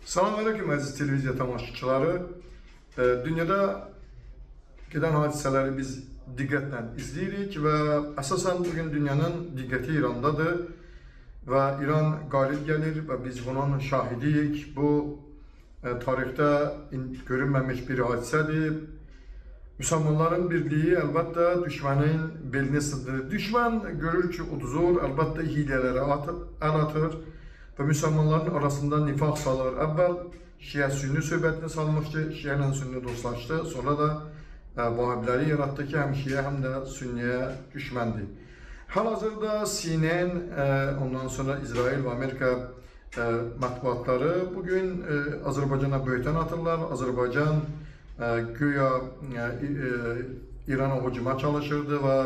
Salam aleyküm əziz televiziya tamaşaçıları. Dünyada gedən hadisələri biz diqqətlə izləyirik və əsasən bugün dünyanın diqqəti İrandadır və İran qalib gəlir və biz bunun şahidiyik. Bu tarixdə görünməmiş bir hadisədir. Müsəlmanların birliyi əlbəttə düşmənin belini sındırır. Düşmən görür ki, uduzur, əlbəttə hilələrə əl atır və müsəlmanların arasında nifaq salır. Əvvəl şiə-sünni söhbətini salmışdı, şiə ilə sünni dostlaşdı. Sonra da vahabiləri yaratdı ki, həm şiə həm də sünniyə düşməndir. Hal-hazırda CNN, ondan sonra İsrail və Amerika mətbuatları bugün Azərbaycana böhtan atırlar. Azərbaycan güya İrana hücuma çalışırdı və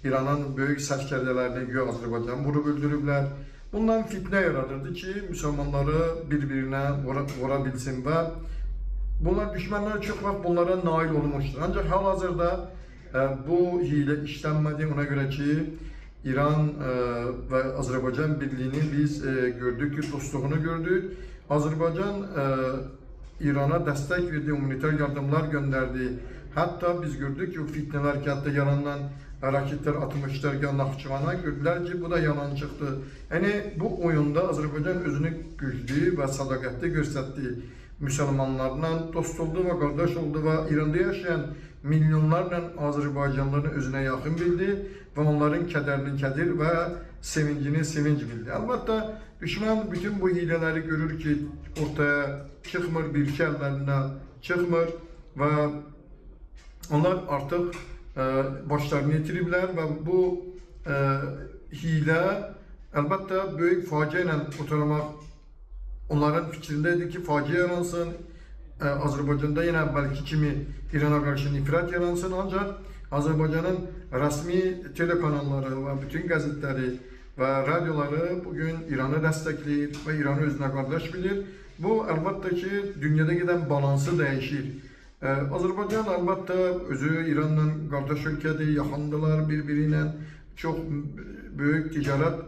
İranın böyük sərkərdələrini güya Azərbaycan vurub öldürüblər. Bundan fitnə yaradırdı ki, müsəlmanları bir-birinə vura bilsin və bunlar düşmənlər çox vaxt bunlara nail olmuşdur. Ancaq hal-hazırda bu hilə işlənmədi. Ona görə ki, İran və Azərbaycan birliyini biz gördük ki, dostluğunu gördük. Azərbaycan İrana dəstək verdi, humanitar yardımlar göndərdi. Hətta biz gördük ki, o fitnələr ki, hətta yalandan raketlər atmışlar ki, Naxçıvana, gördülər ki, bu da yalan çıxdı. Yəni, bu oyunda Azərbaycan özünü güclü və sədaqətli göstərdi. Müsəlmanlarla dost oldu və qardaş oldu və İranda yaşayan milyonlarla Azərbaycanlılarını özünə yaxın bildi və onların kədərini kədir və sevincini sevinc bildi. Əlbəttə, düşmən bütün bu hilələri görür ki, ortaya çıxmır, bir-iki əllərinə çıxmır və onlar artıq başlarını itiriblər və bu hilə əlbəttə böyük faciə ilə qurtarmaq onların fikrində idi ki, faciə yaransın, Azərbaycanda yenə əvvəlki kimi İrana qarşı nifrət yaransın, ancaq Azərbaycanın rəsmi telekanalları və bütün qəzetləri və radioları bugün İranı dəstəkləyir və İranı özünə qardaş bilir. Bu, əlbəttə ki, dünyada gedən balansı dəyişir. Azərbaycan əlbəttə özü İranla qardaş ölkədir, yaxındılar bir-biri ilə, çox böyük ticarət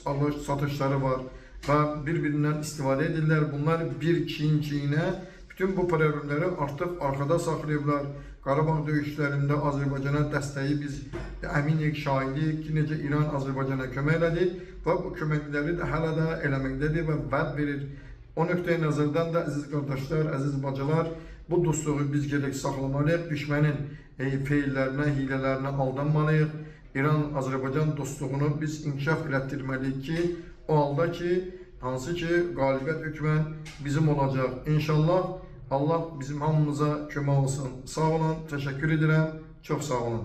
alış satışları var və bir-birindən istifadə edirlər. Bunlar bir çiyin çiyinə bütün bu problemləri artıq arxada saxlayıblar. Qarabağ döyüşlərində Azərbaycana dəstəyi biz əminik, şahidiyik ki, necə İran Azərbaycana kömək elədi və bu köməkləri də hələ də eləməkdədir və vəd verir. O nöqteyi nəzərdən də əziz qardaşlar, əziz bacılar, bu dostluğu biz gerək saxlamalıyıq, düşmənin feillərinə, hilələrinə aldanmalıyıq. İran-Azərbaycan dostluğunu biz inkişaf elətdirməliyik ki, o halda ki, hansı ki, qalibiyyət hökmən bizim olacaq. İnşallah Allah bizim hamımıza kömək olsun. Sağ olun, təşəkkür edirəm, çox sağ olun.